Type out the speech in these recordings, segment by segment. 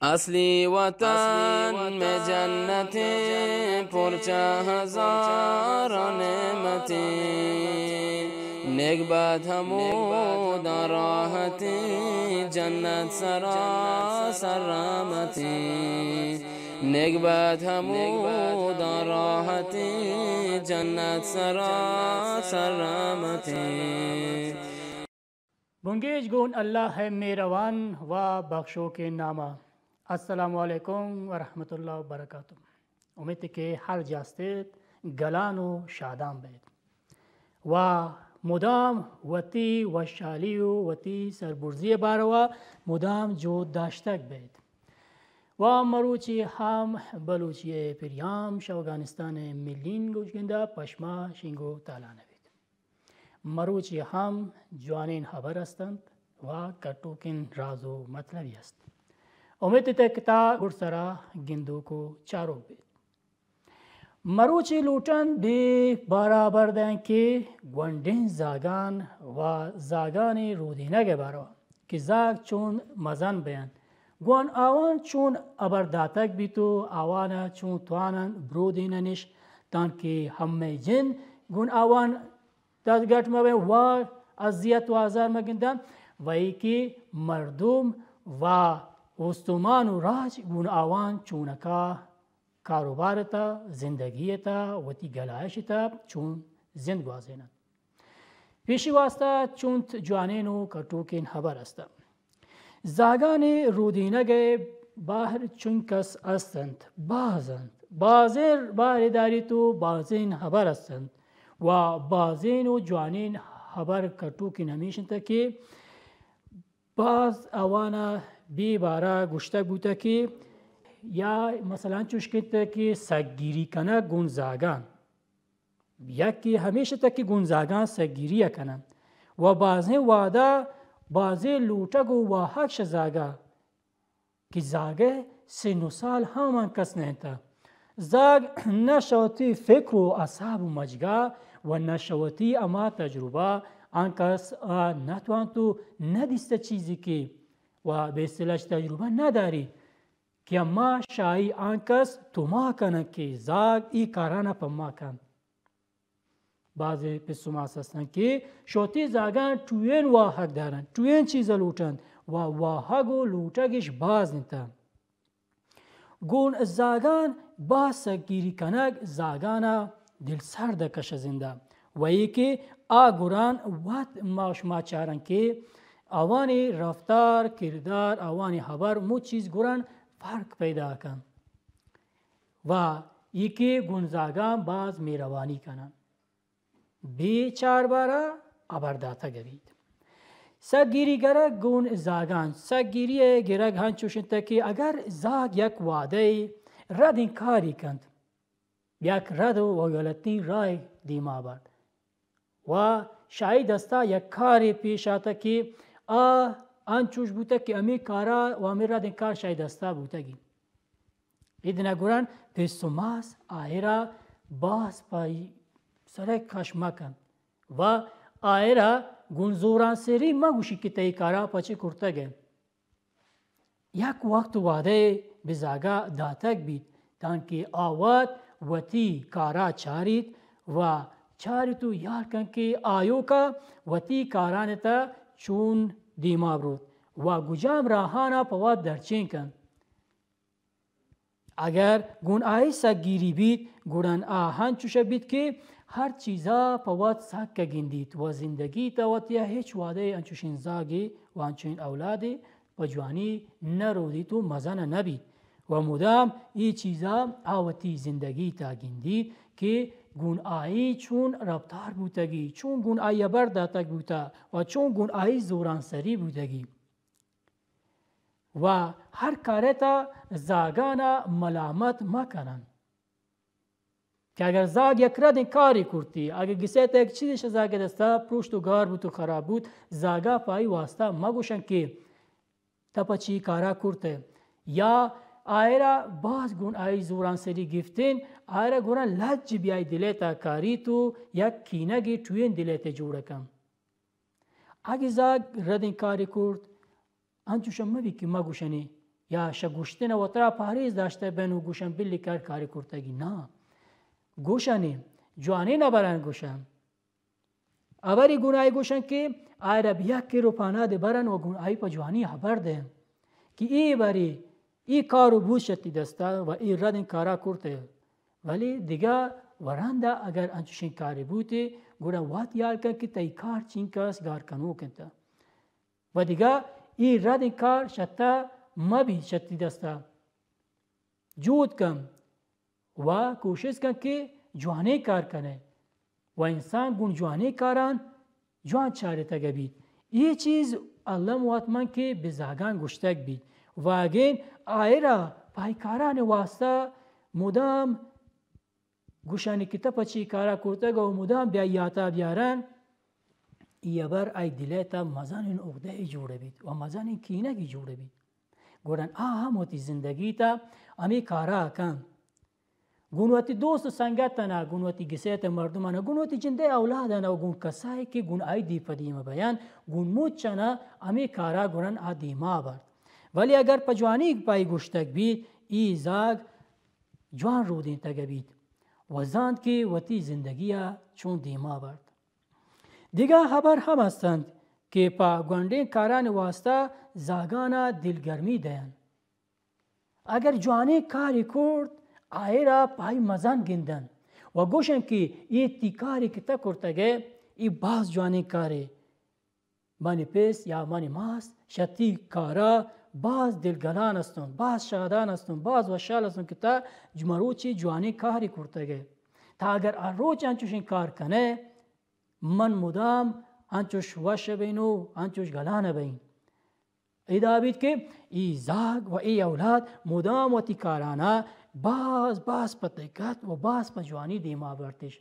اصلی وطن میں جنتیں، پرچہ ہزار نعمتیں، نیک بد ہموداں راحتیں، جنت سراسر رحمتیں، نیک بد ہموداں راحتیں، جنت سراسر رحمتیں۔ بنگیج گون اللہ ءِ مہروان و بخشوکیں نام ءَ۔ السلام علیکم و رحمت اللہ و برکاتہ۔ امیت کہ ہر جا استیت گلان و شادان بیت و مدام وتی وشحالی و وتی سربرزی باروا مدام جہد داشتگ بیت۔ و مروچی ہم بلوچی پریام شہ اوگانستان ملین گوشگندا پشما شنگ و تالان بیت۔ مروچی ہم جوانین ہبر استنت و کٹوکین راز و مطلبی است۔ امیت تک تا گڈسرا گندوک و چاروک بیت۔ مروچی لوٹن بے بارابر دیں کہ گونڈین زاگان و زاگانی رودینگ باروا کہ زاگ چون مزن بینت، گون آوان چون ہبر داتگ بیت و آوانا چون توانن برودیننش، تانکہ ہمے جند گون آوان دزگٹ مبیں و اذیت و آزار مگندن و ای کہ مردم و استمان و راج گون آوان چونکا کاروبار تا، زندگی تا، وتی گلائش تا چون زند گوازینن۔ پیشی واسطہ چونت جوانین و کٹوکین ہبر است۔ زاگانی رودینگ بہر چنکس است انت، باز انت۔ بازیں بہر داریت و بازین ہبر است انت و بازین و جوانین ہبر کٹوکین ہمیش انت کہ باز آوانا بے بارا گوشتگ بوتگ کہ یا مثلاً چوش کہ انت کہ سگگیری کنگ گون زاگان۔ یکے ہمیش اتگ کہ گون زاگاں سگگیری ء کننت و بازیں وہدا بازیں لوٹگ و واہگ شہ زاگا کہ زاگئے سن و سال ہم انکس نہ انت۔ زاگ نہ شہ وتی فکر و اعصاب و مجگا و نہ شہ وتی ہما تجربہ انکس ء نہ توانت و نہ دیستہ چیزے کہ و بہ اصطلاح تجربہ نہ داری کہ اما شہ آئی انکس توما کننت کہ زاگ ای کارانا پما کنت۔ بازیں پس و ماس ہستن کہ شہ وتی زاگاں ٹوئین واہگ دارنت، ٹوئین چیزا لوٹنت و واہگ و لوٹگش باز انت۔ گون زاگان باز سگگیری کنگ زاگانا دلسرد کشہ زندا و ای کہ آ گران وت ما شما چارن کہ آوانی رفتار، کردار، آوانی ہبر مچ چیز گران فرق پیدا کن و ای کہ گون زاگان باز مہروانی کنن۔ بے چار بارا ہبر داتگ بیت۔ سگگیری گرگ گون زاگان۔ سگگیری ء گرگ ہنچوش انت کہ اگر زاگ یک وعدہ ء ردیں کاری کنت، یک رد و غلطیں راہ دیما برت و شہ آئی دستا یک کارے پیش آتگ کہ آ انچوش بوتگ کہ ہمے کارا و ہمے ردیں کار شہ آئی دستا بوتگی۔ اے دنا گران پس و ماس آئرا باز پہ سرئے کش مکن و آئرا گون زورانسری مگوشی کہ تئی کارا پچے کرتگ ئے۔ یک وقت و وعدہ ئے بہ زاگا داتگ بیت تانکہ آ وت وتی کارا چاریت و چاریت و یال کن کہ آیوکا وتی کاران تہ چون دیما بروت و گجام راہانا پہ وت درچین کنت۔ اگر گون آئی سگگیری بیت، گڑا آ ہنچوش بیت کہ ہر چیزا پہ وت سک گندیت و زندگی تہ وتیا ہچ وہدے انچوشیں زاگے و انچوشیں اولادے پہ جوانی نہ رودیت و مزن نہ بیت و مدام اے چیزا آ وتی زندگی تہ گندیت کہ گون آئی چون رپتار بوتگی، چون گون آئی ہبر داتگ بوتہ و چون گون آئی زورانسری بوتگی۔ و ہر کارے تا زاگانا ملامت مکنن۔ کہ اگر زاگ یک ردیں کارے کرتی، اگر گسے تا یک چیزے شہ زاگ دستا پروشت و گار بوت و خراب بوت، زاگا پہ آئی واسطہ مگوشن کہ تہ پہ چی کارا کرتہ۔ یا آئرا باز گون آئی زورانسری گفتین، آئرا گڑا لج بیائی دلے تا کاریت و یک کینگے ٹوئین دلے تا جوڑ کن۔ اگہ زاگ ردیں کارے کرت، انچوش ہم مہ بیت کہ مگوشنی یا شہ گوشتن وترا پہریز داشتہ بین و گوشن بلی کر کاری کرتگی۔ نا، گوشنی جوانین ہبران گوشن۔ ہبری گون آئی گوشن کہ آئی را بیا کہ روپانا دے برن و گون آئی پہ جوانی ہبر دین کہ ای بری ای کار و بوت شتی دستا و ای ردین کارا کرتے، ولی دگہ ورندا اگر انچوشین کاری بوتے، گڑا وت یال کن کہ تئی کار چینکس گار کنوک انت۔ و دگہ ای ردین کار شتا مبی شتی دستا۔ جود کن و کوشست کن کہ جوانین کار کنے و انسان گون جوانین کاران جوان چارتگ بیت۔ ای چیز الم وت من کہ بزاگان گوشتگ بیت و اگین آئرا پائیکاران واسطہ مدام گوشانی کہ تہ پہ چی کارا کرتگ و مدام بیا یاتا بیارن، ای ہبر آئی دلے تہ مزنین عقدہ جوڑ بیت و مزنین کینگی جوڑ بیت۔ گڑن آ ہم وتی زندگی تہ ہمے کارا کن۔ گون وتی دوست و سنگتانا، گون وتی گسیت مردمانا، گون وتی جندے اولادانا و گون کسائے کہ گون آئی دی پہ دیم بیان، گون مچانا ہمے کارا گڑن آ دیما برد۔ ولی اگر پہ جوانی پائی گوشتگ بیت، ای زاگ جوان رودینتگ بیت و زانت کہ وتی زندگیا چون دیما برد۔ دگہ ہبر ہم ہستنت کہ پہ گونڈین کارانی واسطہ زاگانا دلگرمی دئین۔ اگر جوانین کاری کرت، آئرا پائی مزن گندن و گوشن کہ ای تی کاری کہ تہ کرتگے، ای باز جوانین کارے۔ منی پس یا منی ماس شہ تی کارا باز دلگلان استن، باز شادان استن، باز وشحال استن کہ تہ مروچی جوانین کاری کرتگے۔ تہ اگر ہر روچ انچوشین کار کنے، من مدام انچوش وش بین و انچوش گلان بین۔ ادا بیت کہ ای زاگ و ای اولاد مدام وتی کارانا باز باز پہ دقت و باز پہ جوانی دیما برتش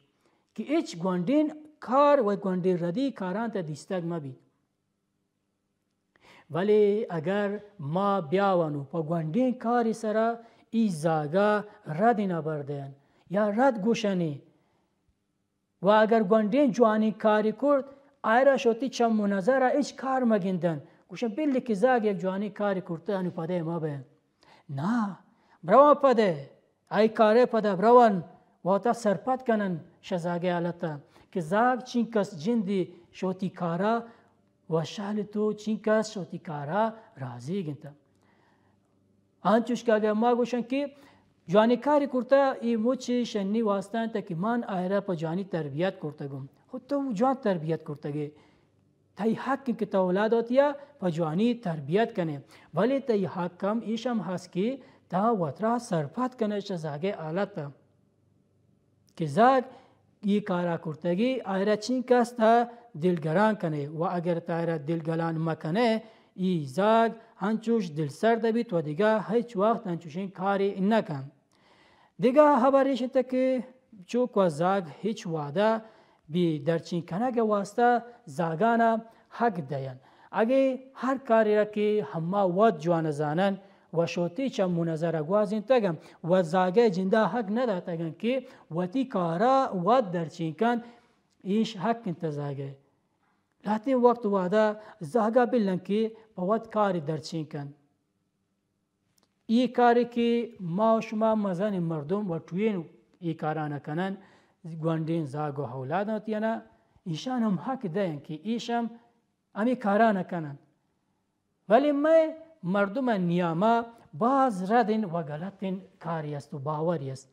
کہ ہچ گونڈین کار و گونڈین ردی کاران تہ دیستگ مبیت۔ ولی اگر ما بیاون و پہ گونڈین کاری سرا ای زاگا ردین ہبر دین یا رد گوشنی، و اگر گونڈین جوانین کاری کرت، آئرا شہ وتی چم و نظرا ہچ کار مگندن۔ گوشن، بلی کہ زاگ یک جوانین کاری کرتہ، انو پدے مبین۔ نا، برون پدے، آئی کارے پدا برون، وتا سرپد کنن شہ زاگے حالتا کہ زاگ چینکس جندی شہ وتی کارا وشحال تو چینکس شہ وتی کارا راضی گنتہ۔ انچوش کہ اگہ ما گوشن کہ جوانین کاری کرتہ، ای مچ شہ نی واسطہ انت کہ من آئرا پہ جوانی تربیت کرتگم۔ خو تو جوان تربیت کرتگے۔ تئی حق انت کہ تو اولاد وتیا پہ جوانی تربیت کنے۔ ولی تئی حق ہم ایش ہم ہست کہ تا وترا سرپد کنے شہ زاگے حالتا۔ کہ زاگ ای کارا کرتگی، آئرا چینکس تا دلگران کنے و اگر تا آئرا دلگران مکنے، ای زاگ ہنچوش دلسرد بیت و دگہ ہچ وقت ہنچوشین کاری نکن۔ دگہ ہبر ایش انت کہ چوک و زاگ ہچ وہدہ بی درچین کنگ واسطہ زاگانا حق دئین۔ اگہ ہر کاری را کہ ہما وت جوان زانن، و شہ وتی چم و نظرا گوازینتگ انت و زاگئے جندا حق نداتگ انت کہ وتی کارا وت درچین کنت، ایش حق انت زاگئے۔ لہتیں وقت وہدا زاگا بلن کہ پہ وت کاری درچین کنت۔ ای کاری کہ ما و شما مزنیں مردم و ٹوین ای کارانا کنن، گونڈین زاگ و اولاداں وتیانا، ایشان ہم حق دئین کہ ایش ہم ہمے کارانا کنن۔ ولی مئے مردم نیاما باز ردین و غلطین کاری است و باوری است۔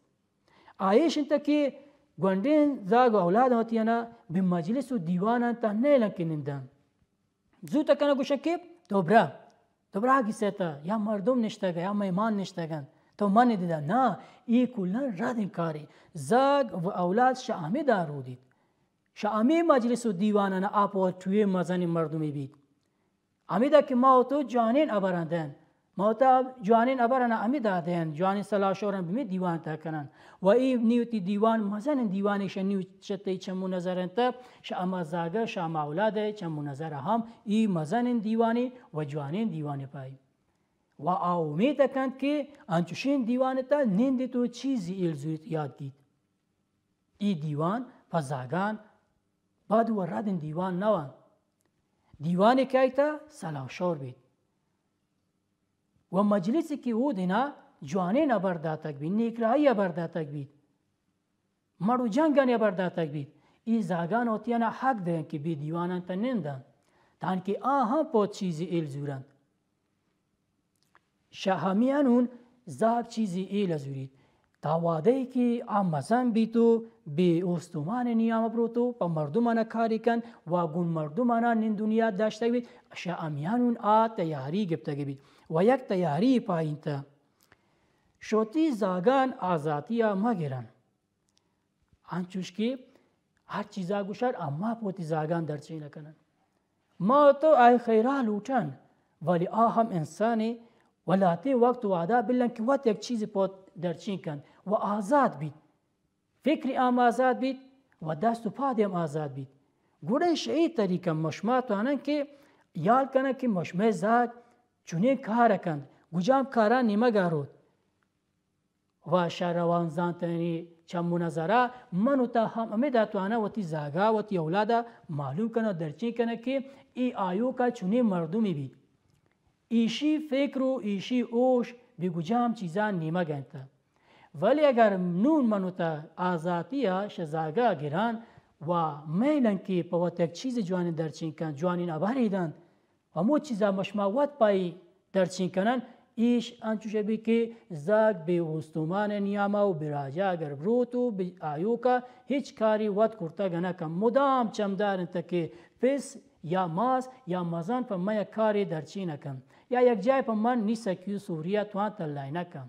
آ ایش انت کہ گونڈین زاگ و اولاداں وتیانا بہ مجلس و دیوانان تہ نیلن کہ نندن۔ زوت کنن گوشن کہ تو برا، تو برا گسیتا، یا مردم نشتگ، یا مہمان نشتگ انت، تو من دیدا۔ نا، ای کلن ردین کاری۔ زاگ و اولاد شہ ہمدا رودیت۔ شہ ہمے مجلس و دیوانانا آ پہ وت ٹوئیں مزنیں مردمے بیت۔ ہمیدا کہ ما و تو جوانین ہبراں دئین، ما و تو جوانین ہبرانا ہمیدا دئین، جوانین صلاح شوران بہ ہمے دیوان تہ کنن۔ و ای نی وتی دیوان مزنیں دیوانے، شہ نی شہ تئی چم و نظر انت، شہ ہما زاگہ، شہ ہما اولادئے چم و نظرا ہم ای مزنیں دیوانے و جوانین دیوانے پائی۔ و آ امیت کنت کہ انچوشین دیوان تہ نندیت و چیزی ایل زوریت یاد گیت۔ ای دیوان پہ زاگان بد و ردین دیوان نوان۔ دیوانے کہ آئی تہ صلاح و شور بیت۔ و مجلسی کہ اودنا جوانین ہبر داتگ بیت، نیکراہی ہبر داتگ بیت، مڑ و جنگانی ہبر داتگ بیت، ای زاگان وتیانا حق دئینت کہ بی دیوانان تہ نندنت، تانکہ آ ہم پہ وت چیزی ایل زورنت۔ شہ ہمیانون زاگ چیزی ایل زوریت۔ تا وہدے کہ آ مزن بیت و بے استمان نیام بروت و پہ مردمانا کاری کنت و گون مردمانا نند و نیاد داشتگ بیت، شہ ہمیانون آ تیاری گپتگ بیت و یک تیاری پائینتہ۔ شوتی زاگان آزاتیا مگرن۔ انچوش کہ ہر چیزا گوشر اما پہ وتی زاگان درچین کنن۔ ما تو آئی خیرا لوٹن، ولی آ ہم انسانے و لہتیں وقت و وہدا بلن کہ وت یک چیزی پہ وت درچین کنت و آزاد بیت۔ فکری ہم آزاد بیت و دست و پادی ہم آزاد بیت۔ گڑا شہ اے طریقہ مشما توانن کہ یال کنن کہ مشمئے زاگ چنین کار کنت، گجام کارا نیمگا روت۔ و شہ روان زانتانی چم و نظرا من و تہ ہم ہمدا تواناں وتی زاگا، وتی اولادا معلوم کناں، درچین کناں کہ اے آیوکا چنین مردمی بیت۔ ایشی فکر و ایشی ہوش بہ گجام چیزاں نیمگ انت۔ ولی اگر نون من و تہ آزاتیا شہ زاگا گران و میلن کہ پہ وت یک چیز جوانین درچین کن، جوانین ہبری دنت، ہمو چیزا مشما وت پہ اے درچین کنن، ایش انچوش بیت کہ زاگ بے استمان نیاما و بہ راجا اگر بروت و بہ آیوکا ہچ کاری وت کرتگ نہ کن، مدام چمدار انت کہ پس یا ماس یا مزن پہ من یک کارے درچین نہ کن یا یک جاہے پہ من نی سکی و سوریا توان تلائینہ کن۔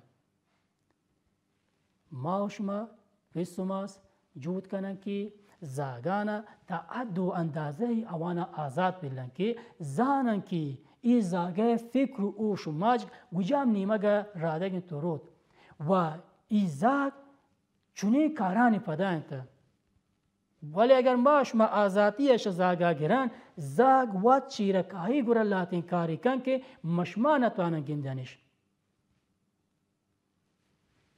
ما و شما پس و ماس جہد کنن کہ زاگانا تا حد و اندازہ آوانا آزات بلن کہ زانن کہ اے زاگئے فکر و ہوش و مجگ گجام نیمگا رادگ انت و روت و اے زاگ چنین کارانی پدا انت۔ ولی اگر ما شما آزاتی اش زاگا گرن، زاگ وت چیرکائی گورا لہتیں کاری کن کہ مشما نتوانن گندنش۔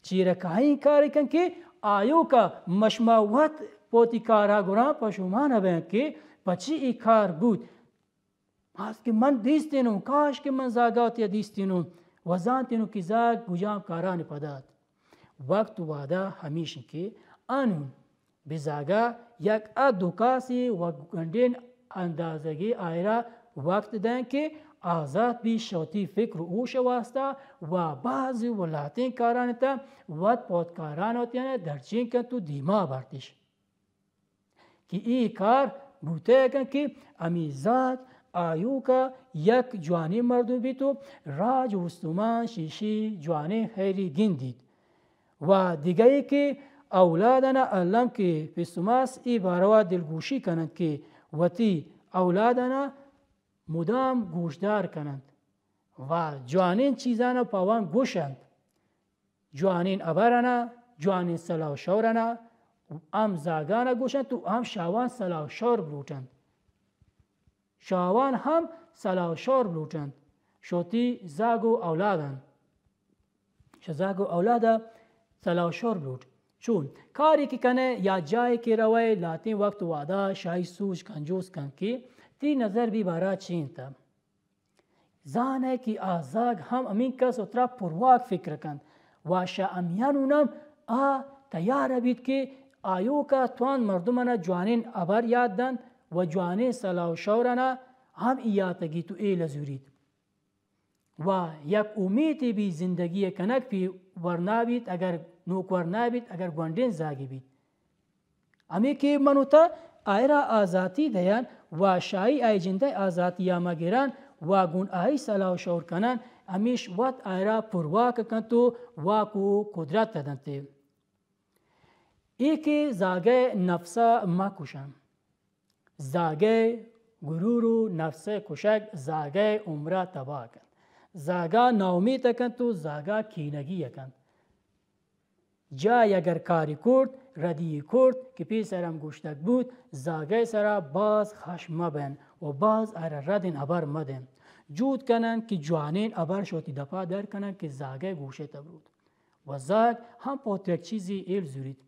چیرکائیں کارے کن کہ آیوکا مشما وت پہ وتی کارا گران پشومان بین کہ پچی ای کار بوت۔ باز کہ من دیستینوں، کاش کہ من زاگا وتیا دیستینوں و زانتینوں کہ زاگ گجام کارانی پدات۔ وقت و وعدہ ہمیش کہ انوں بہ زاگا یک ء دو کاسے و گونڈیں اندازگے آئرا وقت دئیں کہ آزات بی شہ وتی فکر و ہوش ء واستا و بعض و لہتیں کارانی تہ وت پہ وت کاران وتیان درچین کنت و دیما بارتش۔ کہ اے کار بوتگ انت کہ ہمے زاگ آیوکا یک جوانیں مردم بیت و راج و استمان شیشی جوانیں خیری گندیت۔ و دگہ ای کہ اولادانا الم کہ پس و ماس اے باروا دلگوشی کننت کہ وتی اولادانا مدام گوشدار کننت و جوانین چیزانا پہ آوان گوشنت، جوانین ہبرانا، جوانین صلاح و شورانا ہم زاگانا گوشنت و ہم شہ آوان صلاح و شور بلوٹنت۔ شہ آوان ہم صلاح و شور بلوٹنت۔ شہ وتی زاگ و اولادان۔ شہ زاگ و اولادا صلاح و شور بلوٹ۔ چون؟ کارے کہ کنئے یا جاہے کہ روئے، لہتیں وقت و وعدہ شہ آئی سوج کن، جست کن کہ تئی نظر بی بارا چی انت۔ زانئے کہ آ زاگ ہم ہمینکس و ترا پرواک فکر کنت و شہ ہمیانون ہم آ تیار بیت کہ آیوکا توان مردمانا جوانین ہبر یات دنت و جوانین صلاح و شورانا ہم یات گیت و ایل زوریت۔ و یک امیتے بی زندگی کنگ پی ورنا بیت، اگر نوک ورنا بیت، اگر گونڈین زاگی بیت۔ ہمے کہ من و تہ آئرا آزاتی دئین و شہ آئی آئی جندئے آزاتیا مگرن و گون آئی صلاح و شور کنن، ہمیش وت آئرا پرواک کنت و واک و قدرت دنت۔ اے کہ زاگئے نفسا مکشن۔ زاگئے غرور و نفسئے کشگ زاگئے عمرا تباہ کنت۔ زاگا ناامیت کنت و زاگا کینگی کنت۔ جاہے اگر کارے کرت، ردی کرت کہ پیسر ہم گوشتگ بوت، زاگئے سرا باز خشم مبین و باز آئرا ردین ہبر مدین۔ جہد کنن کہ جوانین ہبر شہ وتی دپا در کنن کہ زاگئے گوشئے تہ بروت و زاگ ہم پہ وت یک چیزے ایل زوریت۔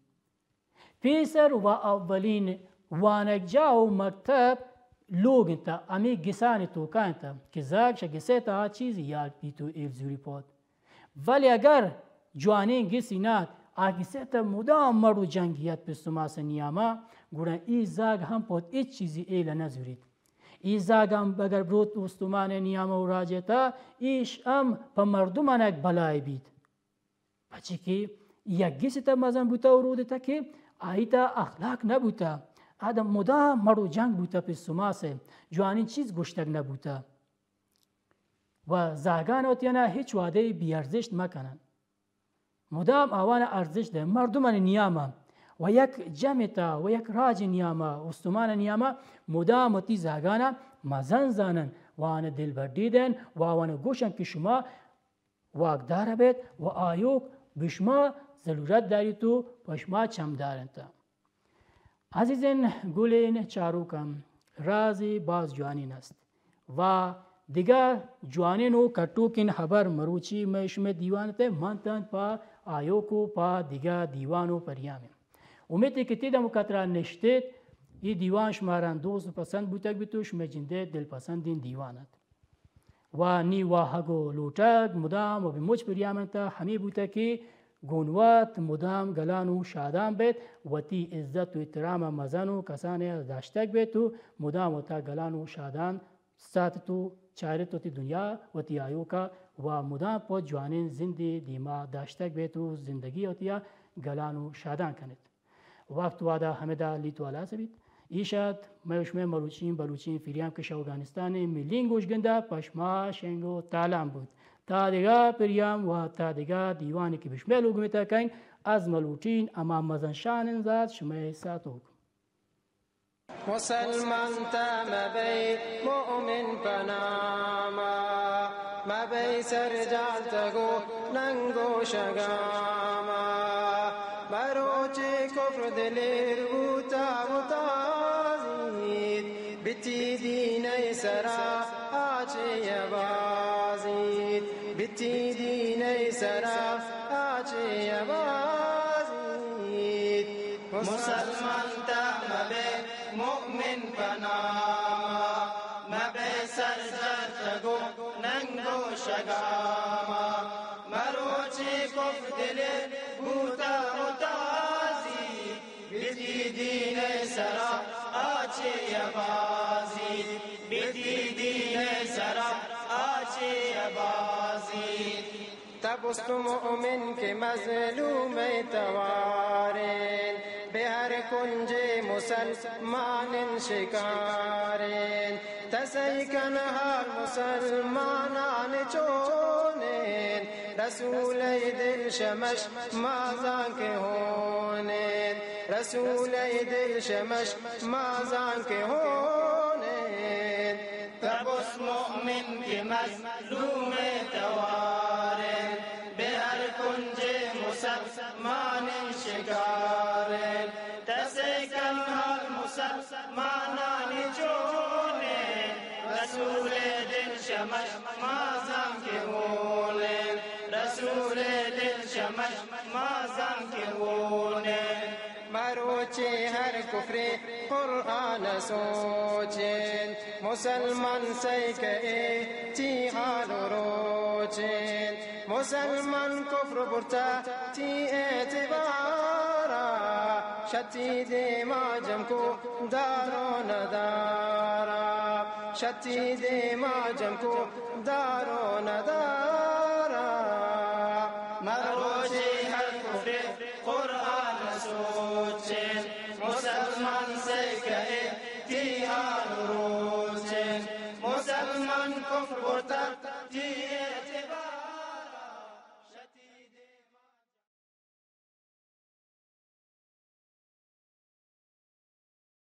پیسر و اولین وانگجاہ و مکتب لوگ انت، ہمے گسانی توکا انت کہ زاگ شہ گسے تہا چیزی یات بیت و ایل زوری پوت۔ ولی اگر جوانیں گسی نات، آ گسے تہا مدام مڑ و جنگ یات پس و ماس نیاما، گڑا ای زاگ ہم پوت ہچ چیزی ایل نہ زوریت۔ ای زاگ ہم اگر بروت استمان نیاما و راج تہا، ایش ہم پہ مردمان یک بلائے بیت۔ پچے کہ یک گس تہ مزن بوتہ و رودتہ کہ آئی تہ اخلاق نہ بوتہ، آدم مدام مڑ و جنگ بوتہ پس و ماس، جوانیں چیز گوشتگ نہ بوتہ۔ و زاگان وتیانا ہچ وہدے بے ارزشت مکنن، مدام آوانا ارزشت دئے، مردمانی نیاما و یک جمع تہ و یک راج نیاما استمان نیاما مدام وتی زاگانا مزن زانن و آن دلبڈی دئین و آوانا گوشن کہ شما واکدار بیت و آیوک بہ شما ضلورت داریت و پہ شما چمدار انت۔ عزیزین گلین چاروکان، رازی باز جوانین است و دگہ جوانین و کٹوکین ہبر مروچی مئے شمئے دیوان تہ منتن پہ آیوک و پہ دگہ دیوان و پریامین۔ امیتے کہ تی دم و کترا نشتیت، ای دیوان شماران دوست و پسند بوتگ بیت و شمئے جندئے دلپسندین دیوان ات۔ و نی واہگ و لوٹگ مدام و بہ مچ پریامن تہ ہمے بوتگ کہ گون وت مدام گلان و شادان بیت، وتی عزت و احترام مزن و کسان داشتگ بیت و مدام وتا گلان و شادان ساتت و چارت وتی دنیا وتی آیوکا و مدام پہ جوانین زندے دیما داشتگ بیت و زندگی وتیا گلان و شادان کنت۔ وقت وہدا ہمدا لیت و ہلاس بیت۔ ایش ات مئے و شمئے مروچین بلوچین پریام کہ شہ اوگانستان ملین گوشگندا پہ شما شنگ و تالان بوت۔ تا دگہ پریام و تا دگہ دیوانے کہ بہ شمئے لوگ متا کئین، از ملوٹین ہما مزن شانین زات شمئے ساتوک۔ مسلمان تہ مبئے مؤمن پہ ناما، مبئے سرجالتگ و ننگ و شگاما۔ مروچی کفر دلیر بوتا و تازیت، بتی دینئے سرا آچے بازیت، بتی دینئے سرا آچے بازیت۔ مسلمان تہ مبئے مؤمن پہ ناما، مبئے سرجالتگ و ننگ و شگاما۔ مروچی کفر دلیر بوتا و تازیت، بتی دینئے سرا آچے بازیت، بتی دینئے سرا آچے بازیت۔ تبست مؤمن کہ مظلومئے توارین، بہ ہر کنجے مسلمانین شکارین۔ تسئی کن حال مسلمانان چونین، رسولئے دل شمش مازان کہ ہونین، رسولئے دل شمش مازان کہ ہونین۔ تبست مؤمن کہ مظلومئے توارین، بہ ہر کنجے مسلمانین شکارین۔ تسئی کن حال مسلمانانی چونین، رسولئے دل شمش مازان کہ ہونین، رسولئے دل شمش مازان کہ ہونین۔ مروچی ہر کفرے قرآن سوچین، مسلمان سئی کئے تی حال و روچین۔ مسلمان کفر برتا تی اعتبارا، شتی دیما جم کو دار و ندارا، شتی دیما جم کو دار و ندارا۔ مرو